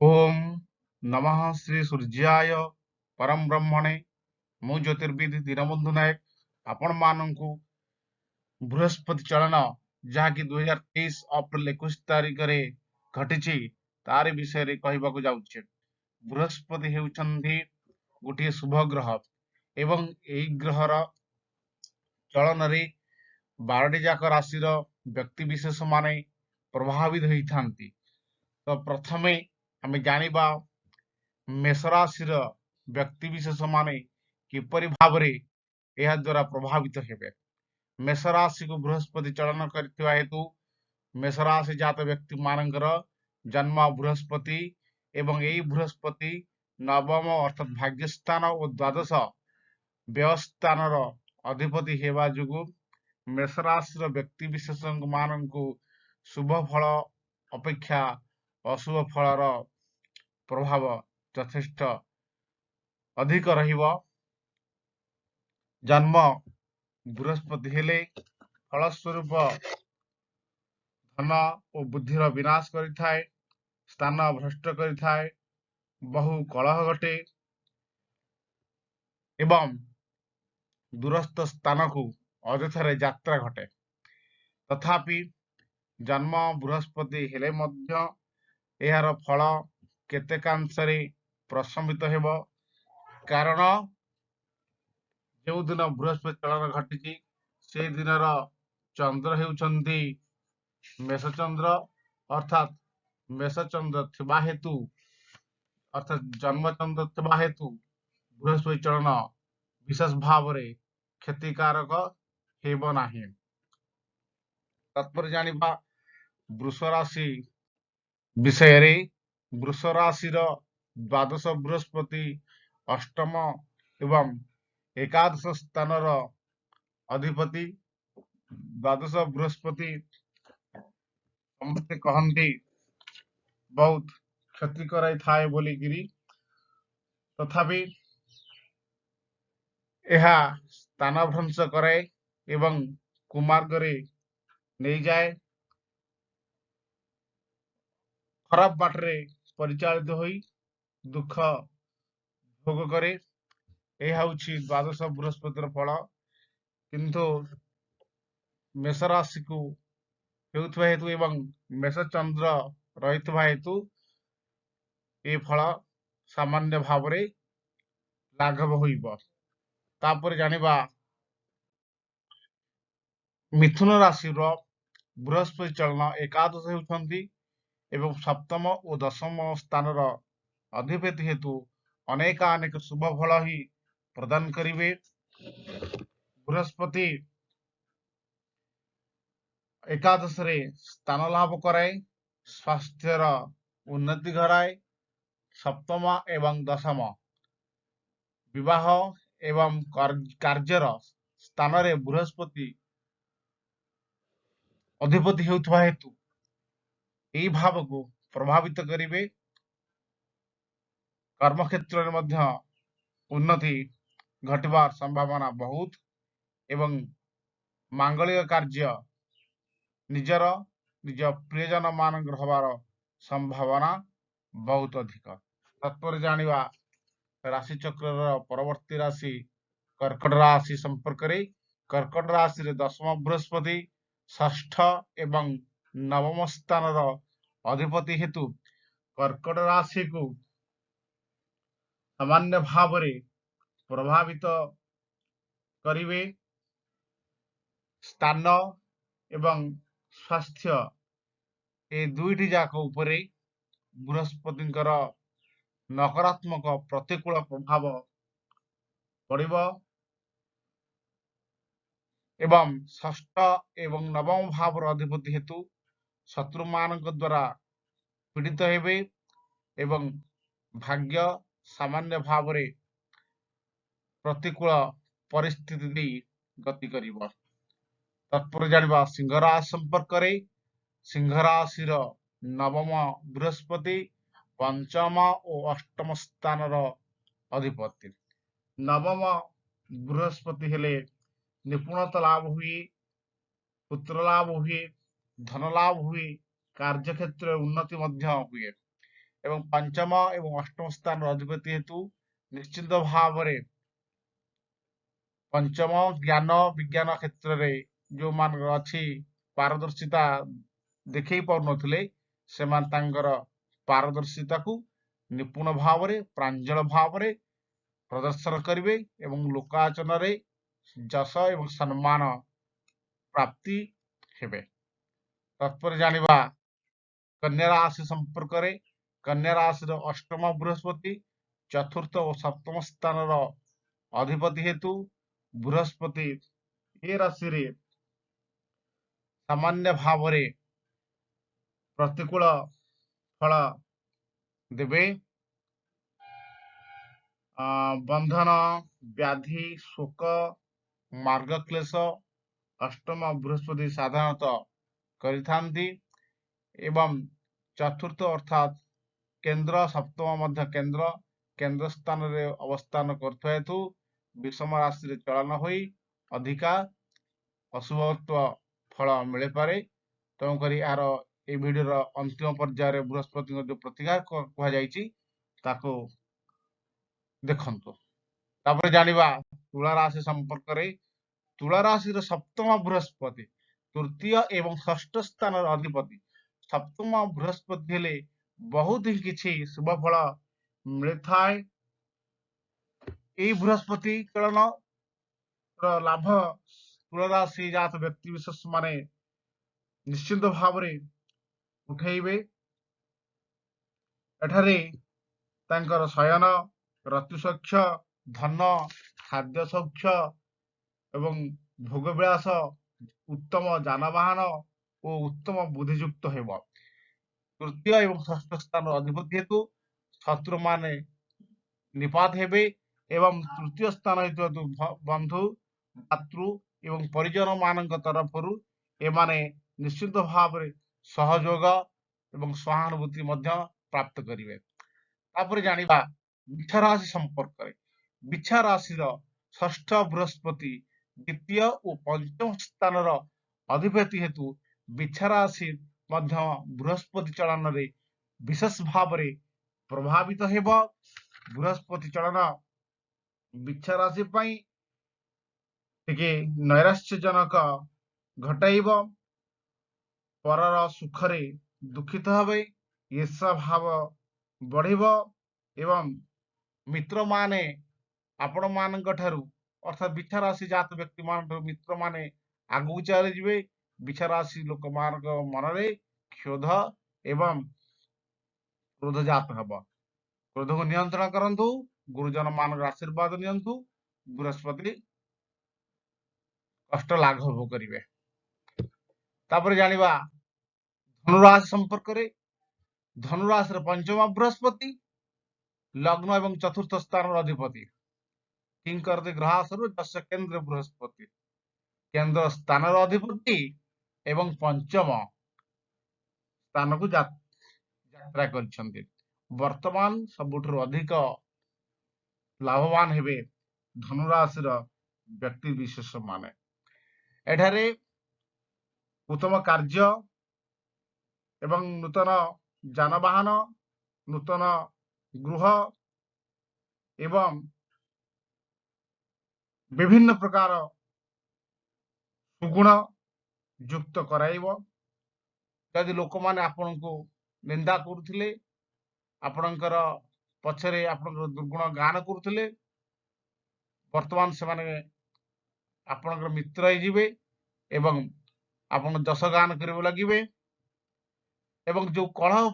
ଓମ୍ ନମଃ ଶ୍ରୀ ସୂର୍ଯ୍ୟାୟ ପରମ ବ୍ରହ୍ମଣେ। ମୁଁ ଜ୍ୟୋତିର୍ବିଦ ଦୀନବନ୍ଧୁ ନାୟକ ଆପଣମାନଙ୍କୁ ବୃହସ୍ପତି ଚଳନ, ଯାହାକି 2023 ଅପ୍ରିଲ 21 ତାରିଖରେ ଘଟିଛି, ତାରି ବିଷୟରେ କହିବାକୁ ଯାଉଛି। ବୃହସ୍ପତି ହେଉଛନ୍ତି ଗୋଟିଏ ଶୁଭ ଗ୍ରହ ଏବଂ ଏହି ଗ୍ରହର ଚଳନରେ 12ଟି ଯାକ ରାଶିର ବ୍ୟକ୍ତି ବିଶେଷ ମାନେ ପ୍ରଭାବିତ ହୋଇଥାନ୍ତି। ତ ପ୍ରଥମେ ଆମେ ଜାଣିବା ମେଷ ରାଶିର ବ୍ୟକ୍ତି ବିଶେଷ ମାନେ କିପରି ଭାବରେ ଏହା ଦ୍ୱାରା ପ୍ରଭାବିତ ହେବେ। ମେଷ ରାଶିକୁ ବୃହସ୍ପତି ଚଳନ କରିଥିବା ହେତୁ ମେଷ ରାଶି ଜାତ ବ୍ୟକ୍ତି ମାନଙ୍କର ଜନ୍ମ ବୃହସ୍ପତି ଏବଂ ଏହି ବୃହସ୍ପତି ନବମ ଅର୍ଥାତ୍ ଭାଗ୍ୟସ୍ଥାନ ଓ ଦ୍ୱାଦଶ ବ୍ୟୟସ୍ଥାନର ଅଧିପତି ହେବା ଯୋଗୁଁ ମେଷ ରାଶିର ବ୍ୟକ୍ତି ବିଶେଷ ମାନଙ୍କୁ ଶୁଭ ଫଳ ଅପେକ୍ଷା ଅଶୁଭ ଫଳର ପ୍ରଭାବ ଯଥେଷ୍ଟ ଅଧିକ ରହିବ। ଜନ୍ମ ବୃହସ୍ପତି ହେଲେ ଫଳସ୍ୱରୂପ ଧନ ଓ ବୁଦ୍ଧିର ବିନାଶ କରିଥାଏ, ସ୍ଥାନ ଭ୍ରଷ୍ଟ କରିଥାଏ, ବହୁ କଳହ ଘଟେ ଏବଂ ଦୂରସ୍ଥ ସ୍ଥାନକୁ ଅଯଥାରେ ଯାତ୍ରା ଘଟେ। ତଥାପି ଜନ୍ମ ବୃହସ୍ପତି ହେଲେ ମଧ୍ୟ ଏହାର ଫଳ କେତେକାଂଶରେ ପ୍ରଶମିତ ହେବ, କାରଣ ଯେଉଁଦିନ ବୃହସ୍ପତି ଚଳନ ଘଟିଛି ସେଇ ଦିନର ଚନ୍ଦ୍ର ହେଉଛନ୍ତି ମେଷଚନ୍ଦ୍ର, ଅର୍ଥାତ୍ ମେଷଚନ୍ଦ୍ର ଥିବା ହେତୁ, ଅର୍ଥାତ୍ ଜନ୍ମଚନ୍ଦ୍ର ଥିବା ହେତୁ ବୃହସ୍ପତି ଚଳନ ବିଶେଷ ଭାବରେ କ୍ଷତିକାରକ ହେବ ନାହିଁ। ତାତ୍ପର୍ଯ୍ୟ ଜାଣିବା ବୃଷ ରାଶି ବିଷୟରେ। ବୃଷ ରାଶିର ଦ୍ୱାଦଶ ବୃହସ୍ପତି ଅଷ୍ଟମ ଏବଂ ଏକାଦଶ ସ୍ଥାନର ଅଧିପତି। ଦ୍ୱାଦଶ ବୃହସ୍ପତି ସମସ୍ତେ କହନ୍ତି ବହୁତ କ୍ଷତି କରାଇଥାଏ ବୋଲିକିରି, ତଥାପି ଏହା ସ୍ଥାନଭ୍ରଂଶ କରାଏ ଏବଂ କୁମାର୍ଗରେ ନେଇଯାଏ, ଖରାପ ବାଟରେ ପରିଚାଳିତ ହୋଇ ଦୁଃଖ ଭୋଗ କରେ। ଏହା ହେଉଛି ଦ୍ୱାଦଶ ବୃହସ୍ପତିର ଫଳ। କିନ୍ତୁ ମେଷ ରାଶିକୁ ହେଉଥିବା ହେତୁ ଏବଂ ମେଷ ଚନ୍ଦ୍ର ରହିଥିବା ହେତୁ ଏ ଫଳ ସାମାନ୍ୟ ଭାବରେ ଲାଘବ ହୋଇବ। ତାପରେ ଜାଣିବା ମିଥୁନ ରାଶିର ବୃହସ୍ପତି ଚଳନ ଏକାଦଶ ହେଉଛନ୍ତି ଏବଂ ସପ୍ତମ ଓ ଦଶମ ସ୍ଥାନର ଅଧିପତି ହେତୁ ଅନେକ ଅନେକ ଶୁଭ ଫଳ ହିଁ ପ୍ରଦାନ କରିବେ। ବୃହସ୍ପତି ଏକାଦଶରେ ସ୍ଥାନ ଲାଭ କରାଏ, ସ୍ୱାସ୍ଥ୍ୟର ଉନ୍ନତି ଘଟାଏ। ସପ୍ତମ ଏବଂ ଦଶମ ବିବାହ ଏବଂ କାର୍ଯ୍ୟର ସ୍ଥାନରେ ବୃହସ୍ପତି ଅଧିପତି ହେଉଥିବା ହେତୁ ଏହି ଭାବକୁ ପ୍ରଭାବିତ କରିବେ। କର୍ମକ୍ଷେତ୍ରରେ ମଧ୍ୟ ଉନ୍ନତି ଘଟିବାର ସମ୍ଭାବନା ବହୁତ ଏବଂ ମାଙ୍ଗଳିକ କାର୍ଯ୍ୟ ନିଜର ନିଜ ପ୍ରିୟଜନ ମାନଙ୍କର ହବାର ସମ୍ଭାବନା ବହୁତ ଅଧିକ। ତତ୍ପରେ ଜାଣିବା ରାଶି ଚକ୍ରର ପରବର୍ତ୍ତୀ ରାଶି କର୍କଟ ରାଶି ସମ୍ପର୍କରେ। କର୍କଟ ରାଶିରେ ଦଶମ ବୃହସ୍ପତି ଷଷ୍ଠ ଏବଂ ନବମ ସ୍ଥାନର ଅଧିପତି ହେତୁ କର୍କଟ ରାଶିକୁ ସାମାନ୍ୟ ଭାବରେ ପ୍ରଭାବିତ କରିବେ। ସ୍ଥାନ ଏବଂ ସ୍ୱାସ୍ଥ୍ୟ ଏ ଦୁଇଟି ଯାକ ଉପରେ ବୃହସ୍ପତିଙ୍କର ନକାରାତ୍ମକ ପ୍ରତିକୂଳ ପ୍ରଭାବ ପଡ଼ିବ ଏବଂ ଷଷ୍ଠ ଏବଂ ନବମ ଭାବର ଅଧିପତି ହେତୁ ଶତ୍ରୁମାନଙ୍କ ଦ୍ୱାରା ପୀଡ଼ିତ ହେବେ ଏବଂ ଭାଗ୍ୟ ସାମାନ୍ୟ ଭାବରେ ପ୍ରତିକୂଳ ପରିସ୍ଥିତି ଦେଇ ଗତି କରିବ। ତତ୍ପରେ ଜାଣିବା ସିଂହ ରାଶି ସମ୍ପର୍କରେ। ସିଂହ ରାଶିର ନବମ ବୃହସ୍ପତି ପଞ୍ଚମ ଓ ଅଷ୍ଟମ ସ୍ଥାନର ଅଧିପତି। ନବମ ବୃହସ୍ପତି ହେଲେ ନିପୁଣତା ଲାଭ ହୁଏ, ପୁତ୍ର ଲାଭ ହୁଏ, ଧନ ଲାଭ ହୁଏ, କାର୍ଯ୍ୟକ୍ଷେତ୍ରରେ ଉନ୍ନତି ମଧ୍ୟ ହୁଏ। ଏବଂ ପଞ୍ଚମ ଏବଂ ଅଷ୍ଟମ ସ୍ଥାନର ଅଧିପତି ହେତୁ ନିଶ୍ଚିତ ଭାବରେ ପଞ୍ଚମ ଜ୍ଞାନ ବିଜ୍ଞାନ କ୍ଷେତ୍ରରେ ଯେଉଁମାନଙ୍କର ଅଛି ପାରଦର୍ଶିତା ଦେଖେଇ ପାରୁନଥିଲେ, ସେମାନେ ତାଙ୍କର ପାରଦର୍ଶିତାକୁ ନିପୁଣ ଭାବରେ, ପ୍ରାଞ୍ଜଳ ଭାବରେ ପ୍ରଦର୍ଶନ କରିବେ ଏବଂ ଲୋକାଚନରେ ଯଶ ଏବଂ ସମ୍ମାନ ପ୍ରାପ୍ତି ହେବେ। ତତ୍ପରେ ଜାଣିବା କନ୍ୟା ରାଶି ସମ୍ପର୍କରେ। କନ୍ୟା ରାଶିର ଅଷ୍ଟମ ବୃହସ୍ପତି ଚତୁର୍ଥ ଓ ସପ୍ତମ ସ୍ଥାନର ଅଧିପତି ହେତୁ ବୃହସ୍ପତି ଏ ରାଶିରେ ସାମାନ୍ୟ ଭାବରେ ପ୍ରତିକୂଳ ଫଳ ଦେବେ। ବନ୍ଧନ, ବ୍ୟାଧି, ଶୋକ, ମାର୍ଗକ୍ଲେଶ ଅଷ୍ଟମ ବୃହସ୍ପତି ସାଧାରଣତଃ କରିଥାନ୍ତି ଏବଂ ଚତୁର୍ଥ ଅର୍ଥାତ୍ କେନ୍ଦ୍ର, ସପ୍ତମ ମଧ୍ୟ କେନ୍ଦ୍ର, କେନ୍ଦ୍ର ସ୍ଥାନରେ ଅବସ୍ଥାନ କରୁଥିବା ହେତୁ ବିଷମ ରାଶିରେ ଚଳନ ହୋଇ ଅଧିକା ଅଶୁଭତ୍ୱ ଫଳ ମିଳିପାରେ। ତେଣୁକରି ଏହାର ଏଇ ଭିଡ଼ିଓର ଅନ୍ତିମ ପର୍ଯ୍ୟାୟରେ ବୃହସ୍ପତିଙ୍କ ଯୋଉ ପ୍ରତିକାର କୁହାଯାଇଛି ତାକୁ ଦେଖନ୍ତୁ। ତାପରେ ଜାଣିବା ତୁଳା ରାଶି ସମ୍ପର୍କରେ। ତୁଳା ରାଶିର ସପ୍ତମ ବୃହସ୍ପତି ତୃତୀୟ ଏବଂ ଷଷ୍ଠ ସ୍ଥାନର ଅଧିପତି। ସପ୍ତମ ବୃହସ୍ପତି ହେଲେ ବହୁତ ହିଁ କିଛି ଶୁଭ ଫଳ ମିଳିଥାଏ। ଏଇ ବୃହସ୍ପତି ଚଳନ ର ଲାଭ ତୁଳା ରାଶି ଜାତ ବ୍ୟକ୍ତି ବିଶେଷ ମାନେ ନିଶ୍ଚିନ୍ତ ଭାବରେ ଉଠେଇବେ। ଏଠାରେ ତାଙ୍କର ଶୟନ, ରତିସୌଖ୍ୟ, ଧନ, ଖାଦ୍ୟ ସୌଖ୍ୟ ଏବଂ ଭୋଗବିଳାସ, ଉତ୍ତମ ଯାନବାହନ ଓ ଉତ୍ତମ ବୁଦ୍ଧିଯୁକ୍ତ ହେବ। ତୃତୀୟ ଏବଂ ଷଷ୍ଠ ସ୍ଥାନର ଅଧିପତି ହେତୁ ଶତ୍ରୁମାନେ ନିପାତ ହେବେ ଏବଂ ତୃତୀୟ ସ୍ଥାନ ହେତୁ ବନ୍ଧୁ, ଭାତୃ ଏବଂ ପରିଜନ ମାନଙ୍କ ତରଫରୁ ଏମାନେ ନିଶ୍ଚିତ ଭାବରେ ସହଯୋଗ ଏବଂ ସହାନୁଭୂତି ମଧ୍ୟ ପ୍ରାପ୍ତ କରିବେ। ତାପରେ ଜାଣିବା ବିଛା ରାଶି ସମ୍ପର୍କରେ। ବିଛା ରାଶିର ଷଷ୍ଠ ବୃହସ୍ପତି ଦ୍ୱିତୀୟ ଓ ପଞ୍ଚମ ସ୍ଥାନର ଅଧିପତି ହେତୁ ବିଛା ରାଶି ମଧ୍ୟ ବୃହସ୍ପତି ଚଳନରେ ବିଶେଷ ଭାବରେ ପ୍ରଭାବିତ ହେବ। ବୃହସ୍ପତି ଚଳନ ବିଛା ରାଶି ପାଇଁ ଟିକେ ନୈରାଶ୍ୟଜନକ ଘଟାଇବ। ପରର ସୁଖରେ ଦୁଃଖିତ ହେବେ, ଈର୍ଷା ଭାବ ବଢିବ ଏବଂ ମିତ୍ରମାନେ ଆପଣମାନଙ୍କ ଠାରୁ ଅର୍ଥାତ୍ ବିଛା ରାଶି ଜାତ ବ୍ୟକ୍ତିମାନଙ୍କ ଠାରୁ ମିତ୍ରମାନେ ଆଗକୁ ଚାଲିଯିବେ। ବିଛା ରାଶି ଲୋକମାନଙ୍କ ମନରେ କ୍ଷୋଧ ଏବଂ କ୍ରୋଧ ଜାତ ହେବ। କ୍ରୋଧକୁ ନିୟନ୍ତ୍ରଣ କରନ୍ତୁ, ଗୁରୁଜନ ମାନଙ୍କର ଆଶୀର୍ବାଦ ନିଅନ୍ତୁ, ବୃହସ୍ପତି କଷ୍ଟ ଲାଘବ କରିବେ। ତାପରେ ଜାଣିବା ଧନୁରାଶି ସମ୍ପର୍କରେ। ଧନୁରାଶିର ପଞ୍ଚମ ବୃହସ୍ପତି ଲଗ୍ନ ଏବଂ ଚତୁର୍ଥ ସ୍ଥାନର ଅଧିପତି। କିଙ୍କରତି ଗ୍ରହାସରୁ ଯଶ କେନ୍ଦ୍ର ବୃହସ୍ପତି କେନ୍ଦ୍ର ସ୍ଥାନର ଅଧିପତି ଏବଂ ପଞ୍ଚମ ସ୍ଥାନକୁ ଯାତ୍ରା କରିଛନ୍ତି। ବର୍ତ୍ତମାନ ସବୁଠାରୁ ଅଧିକ ଲାଭବାନ ହେବେ ଧନୁରାଶିର ବ୍ୟକ୍ତି ବିଶେଷ ମାନେ। ଏଠାରେ ଉତ୍ତମ କାର୍ଯ୍ୟ ଏବଂ ନୂତନ ଯାନବାହନ, ନୂତନ ଗୃହ ଏବଂ ବିଭିନ୍ନ ପ୍ରକାର ସୁଗୁଣ ଯୁକ୍ତ କରାଇବ। ଯଦି ଲୋକମାନେ ଆପଣଙ୍କୁ ନିନ୍ଦା କରୁଥିଲେ, ଆପଣଙ୍କର ପଛରେ ଆପଣଙ୍କର ଦୁର୍ଗୁଣ ଗାନ କରୁଥିଲେ, ବର୍ତ୍ତମାନ ସେମାନେ ଆପଣଙ୍କର ମିତ୍ର ହେଇଯିବେ ଏବଂ ଆପଣ ଯଶ ଗାନ କରିବାକୁ ଲାଗିବେ ଏବଂ ଯୋଉ କଳହ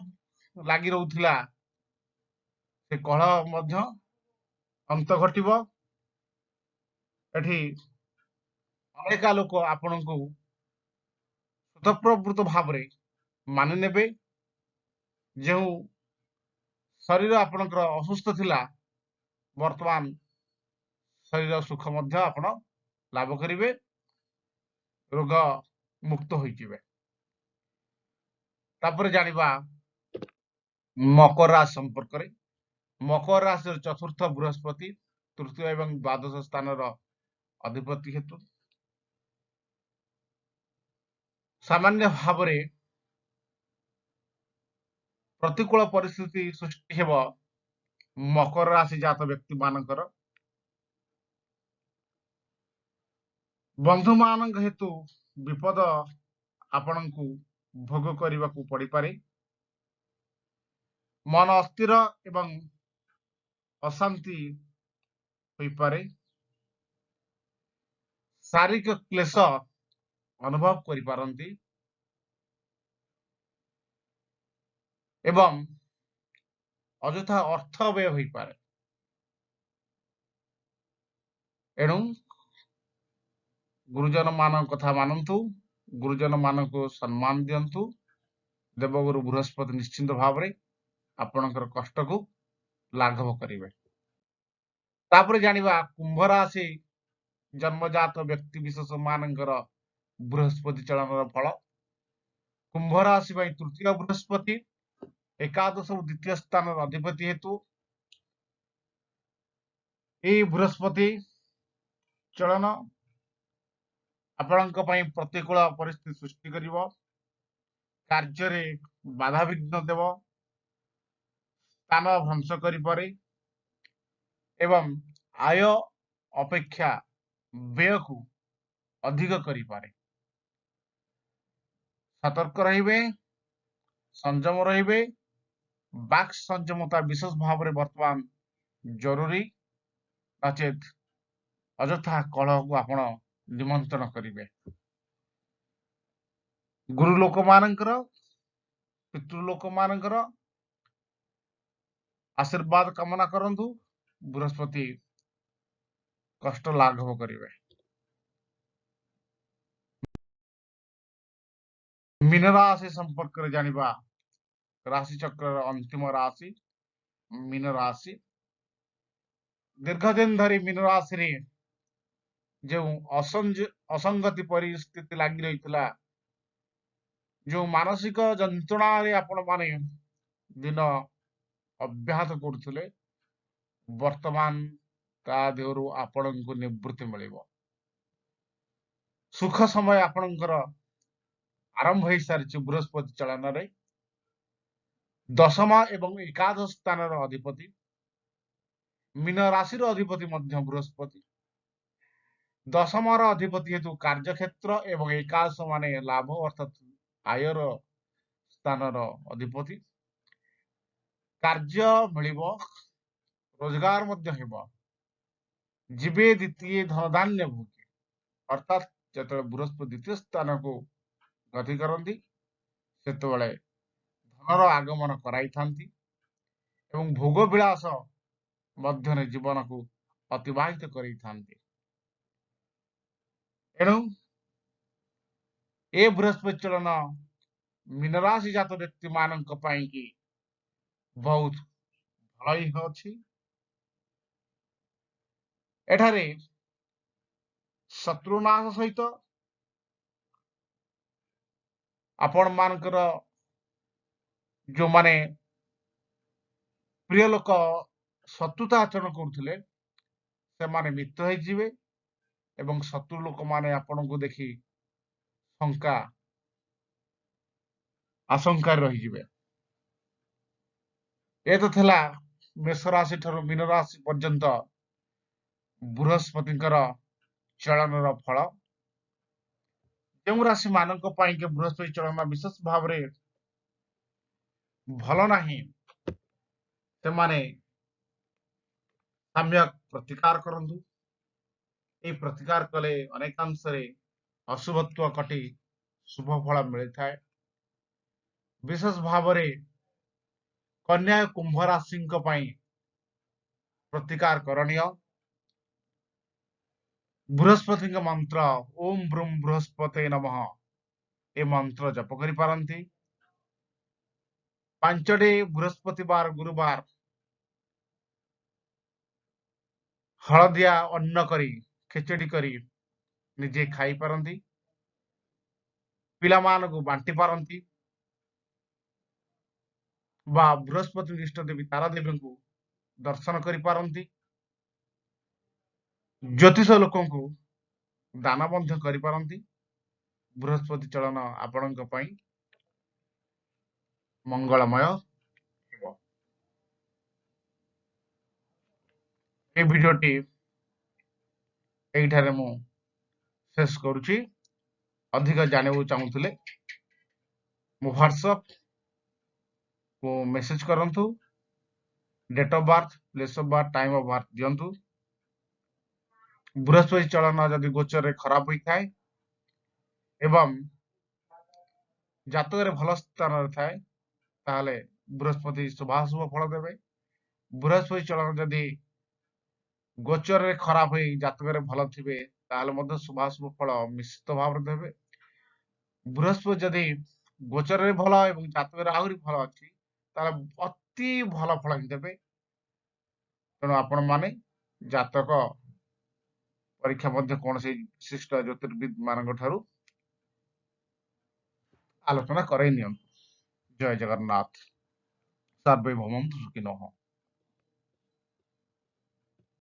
ଲାଗି ରହୁଥିଲା ସେ କଳହ ମଧ୍ୟ ଅନ୍ତ ଘଟିବ। ଏଠି ଅନେକ ଲୋକ ଆପଣଙ୍କୁ ସ୍ୱତଃପ୍ରବୃତ୍ତ ଭାବରେ ମାନି ନେବେ। ଯେଉଁ ଶରୀର ଆପଣଙ୍କର ଅସୁସ୍ଥ ଥିଲା, ବର୍ତ୍ତମାନ ଶରୀର ସୁଖ ମଧ୍ୟ ଆପଣ ଲାଭ କରିବେ, ରୋଗ ମୁକ୍ତ ହୋଇଯିବେ। ତାପରେ ଜାଣିବା ମକର ରାଶି ସମ୍ପର୍କରେ। ମକର ରାଶିର ଚତୁର୍ଥ ବୃହସ୍ପତି ତୃତୀୟ ଏବଂ ଦ୍ୱାଦଶ ସ୍ଥାନର ଅଧିପତି ହେତୁ ସାମାନ୍ୟ ଭାବରେ ପ୍ରତିକୂଳ ପରିସ୍ଥିତି ସୃଷ୍ଟି ହେବ ମକର ରାଶି ଜାତ ବ୍ୟକ୍ତି ମାନଙ୍କର। ବନ୍ଧୁମାନଙ୍କ ହେତୁ ବିପଦ ଆପଣଙ୍କୁ ଭୋଗ କରିବାକୁ ପଡିପାରେ। ମନ ଅସ୍ଥିର ଏବଂ ଅଶାନ୍ତି ହୋଇପାରେ। ଶାରୀରିକ କ୍ଲେଶ ଅନୁଭବ କରିପାରନ୍ତି ଏବଂ ଅଯଥା ଅର୍ଥ ବ୍ୟୟ ହୋଇପାରେ। ଏଣୁ ଗୁରୁଜନ ମାନଙ୍କ କଥା ମାନନ୍ତୁ, ଗୁରୁଜନ ମାନଙ୍କୁ ସମ୍ମାନ ଦିଅନ୍ତୁ। ଦେବଗୁରୁ ବୃହସ୍ପତି ନିଶ୍ଚିନ୍ତ ଭାବରେ ଆପଣଙ୍କର କଷ୍ଟକୁ ଲାଘବ କରିବେ। ତାପରେ ଜାଣିବା କୁମ୍ଭ ରାଶି ଜନ୍ମଜାତ ବ୍ୟକ୍ତି ବିଶେଷ ମାନଙ୍କର ବୃହସ୍ପତି ଚଳନର ଫଳ। କୁମ୍ଭ ରାଶି ପାଇଁ ତୃତୀୟ ବୃହସ୍ପତି ଏକାଦଶ ଓ ଦ୍ୱିତୀୟ ସ୍ଥାନର ଅଧିପତି ହେତୁ ଏଇ ବୃହସ୍ପତି ଚଳନ ଆପଣଙ୍କ ପାଇଁ ପ୍ରତିକୂଳ ପରିସ୍ଥିତି ସୃଷ୍ଟି କରିବ, କାର୍ଯ୍ୟରେ ବାଧାବିଘ୍ନ ଦେବ, ସ୍ଥାନ ଭ୍ରଂଶ କରିପାରେ ଏବଂ ଆୟ ଅପେକ୍ଷା ବ୍ୟୟକୁ ଅଧିକ କରିପାରେ। ସତର୍କ ରହିବେ, ସଂଯମ ରହିବେ। ବାକ୍ ସଂଯମତା ବିଶେଷ ଭାବରେ ବର୍ତ୍ତମାନ ଜରୁରୀ, ନଚେତ୍ ଅଯଥା କଳହକୁ ଆପଣ ନିମନ୍ତ୍ରଣ କରିବେ। ଗୁରୁ ଲୋକମାନଙ୍କର, ପିତୃ ଲୋକମାନଙ୍କର ଆଶୀର୍ବାଦ କାମନା କରନ୍ତୁ। ବୃହସ୍ପତି କଷ୍ଟ ଲାଘବ କରିବେ। ମୀନ ରାଶି ସମ୍ପର୍କରେ ଜାଣିବା। ରାଶି ଚକ୍ରର ଅନ୍ତିମ ରାଶି ମୀନ ରାଶି। ଦୀର୍ଘଦିନ ଧରି ମୀନ ରାଶିରେ ଯେଉଁ ଅସଙ୍ଗତି ପରିସ୍ଥିତି ଲାଗି ରହିଥିଲା, ଯେଉଁ ମାନସିକ ଯନ୍ତ୍ରଣାରେ ଆପଣମାନେ ଦିନ ଅବ୍ୟାହତ କରୁଥିଲେ, ବର୍ତ୍ତମାନ ତା ଦେହରୁ ଆପଣଙ୍କୁ ନିବୃତ୍ତି ମିଳିବ। ସୁଖ ସମୟ ଆପଣଙ୍କର ଆରମ୍ଭ ହେଇସାରିଛି ବୃହସ୍ପତି ଚଳନରେ। ଦଶମ ଏବଂ ଏକାଦଶ ସ୍ଥାନର ଅଧିପତି ମୀନ ରାଶିର ଅଧିପତି ମଧ୍ୟ ବୃହସ୍ପତି। ଦଶମର ଅଧିପତି ହେତୁ କାର୍ଯ୍ୟକ୍ଷେତ୍ର ଏବଂ ଏକାଦଶ ମାନେ ଲାଭ ଅର୍ଥାତ୍ ଆୟର ସ୍ଥାନର ଅଧିପତି। କାର୍ଯ୍ୟ ମିଳିବ, ରୋଜଗାର ମଧ୍ୟ ହେବ। ଯିବେ ଦ୍ୱିତୀୟ ଧନଧାନ୍ୟ ଭୋଗୀ, ଅର୍ଥାତ୍ ଯେତେବେଳେ ବୃହସ୍ପତି ଦ୍ୱିତୀୟ ସ୍ଥାନକୁ ଗତି କରନ୍ତି ସେତେବେଳେ ଧନର ଆଗମନ କରାଇଥାନ୍ତି ଏବଂ ଭୋଗ ବିଳାସ ମଧ୍ୟରେ ଜୀବନକୁ ଅତିବାହିତ କରାଇଥାନ୍ତି। ଏଣୁ ଏ ବୃହସ୍ପତି ଚଳନ ମୀନରାଶି ଜାତ ବ୍ୟକ୍ତି ମାନଙ୍କ ପାଇଁ କି ବହୁତ ଭଲ ହିଁ ଅଛି। ଏଠାରେ ଶତ୍ରୁନାଶ ସହିତ ଆପଣ ମାନଙ୍କର ଯୋଉମାନେ ପ୍ରିୟ ଲୋକ ଶତ୍ରୁତା ଆଚରଣ କରୁଥିଲେ ସେମାନେ ମିତ୍ର ହେଇଯିବେ ଏବଂ ଶତ୍ରୁ ଲୋକମାନେ ଆପଣଙ୍କୁ ଦେଖି ଶଙ୍କା ଆଶଙ୍କାରେ ରହିଯିବେ। ଏ ତ ଥିଲା ମେଷ ରାଶି ଠାରୁ ମୀନ ରାଶି ପର୍ଯ୍ୟନ୍ତ ବୃହସ୍ପତିଙ୍କର ଚଳନର ଫଳ। ଯେଉଁ ରାଶି ମାନଙ୍କ ପାଇଁ କି ବୃହସ୍ପତି ଚଳନ ବିଶେଷ ଭାବରେ ଭଲ ନାହିଁ, ସେମାନେ ସମ୍ୟକ ପ୍ରତିକାର କରନ୍ତୁ। ଏହି ପ୍ରତିକାର କଲେ ଅନେକାଂଶରେ ଅଶୁଭତ୍ୱ କଟି ଶୁଭ ଫଳ ମିଳିଥାଏ। ବିଶେଷ ଭାବରେ କନ୍ୟା କୁମ୍ଭ ରାଶିଙ୍କ ପାଇଁ ପ୍ରତିକାର କରଣୀୟ। ବୃହସ୍ପତିଙ୍କ ମନ୍ତ୍ର ଓମ୍ ବ୍ରୁಂ ବୃହସ୍ପତେ ନମଃ ଏ ମନ୍ତ୍ର ଜପ କରିପାରନ୍ତି। 5ଟି ବୃହସ୍ପତିବାର ଗୁରୁବାର ହଳଦିଆ ଅନ୍ନ କରି ଖେଚେଡ଼ି କରି ନିଜେ ଖାଇପାରନ୍ତି, ପିଲାମାନଙ୍କୁ ବାଣ୍ଟି ପାରନ୍ତି ବା ବୃହସ୍ପତି ଇଷ୍ଟ ଦେବୀ ତାରା ଦେବୀଙ୍କୁ ଦର୍ଶନ କରିପାରନ୍ତି। ଜ୍ୟୋତିଷ ଲୋକଙ୍କୁ ଦାନ ମଧ୍ୟ କରିପାରନ୍ତି। ବୃହସ୍ପତି ଚଳନ ଆପଣଙ୍କ ପାଇଁ ମଙ୍ଗଳମୟ ଏ ଭିଡିଓଟି ଏଇଠାରେ ମୁଁ ଶେଷ କରୁଛି। ଅଧିକ ଜାଣିବାକୁ ଚାହୁଁଥିଲେ ମୋ ହ୍ୱାଟ୍ସଅପ୍ କୁ ମେସେଜ କରନ୍ତୁ। Date of birth, place of birth, time of birth ଦିଅନ୍ତୁ। ବୃହସ୍ପତି ଚଳନ ଯଦି ଗୋଚରରେ ଖରାପ ହୋଇଥାଏ ଏବଂ ଜାତକରେ ଭଲ ସ୍ଥାନରେ ଥାଏ, ତାହେଲେ ବୃହସ୍ପତି ଶୁଭାଶୁଭ ଫଳ ଦେବେ। ବୃହସ୍ପତି ଚଳନ ଯଦି ଗୋଚରରେ ଖରାପ ହୋଇ ଜାତକରେ ଭଲ ଥିବେ, ତାହେଲେ ମଧ୍ୟ ଶୁଭାଶୁଭ ଫଳ ମିଶ୍ରିତ ଭାବରେ ଦେବେ। ବୃହସ୍ପତି ଯଦି ଗୋଚରରେ ଭଲ ଏବଂ ଜାତକରେ ଆହୁରି ଭଲ ଅଛି, ତାହେଲେ ଅତି ଭଲ ଫଳ ହିଁ ଦେବେ। ତେଣୁ ଆପଣ ମାନେ ଜାତକ ପରୀକ୍ଷା ମଧ୍ୟ କୌଣସି ବିଶିଷ୍ଟ ଜ୍ୟୋତିର୍ବିଦ ମାନଙ୍କ ଠାରୁ ଆଲୋଚନା କରେଇ ନିଅନ୍ତୁ। ଜୟ ଜଗନ୍ନାଥ। ସର୍ବେ ଭବନ୍ତୁ ସୁଖିନଃ।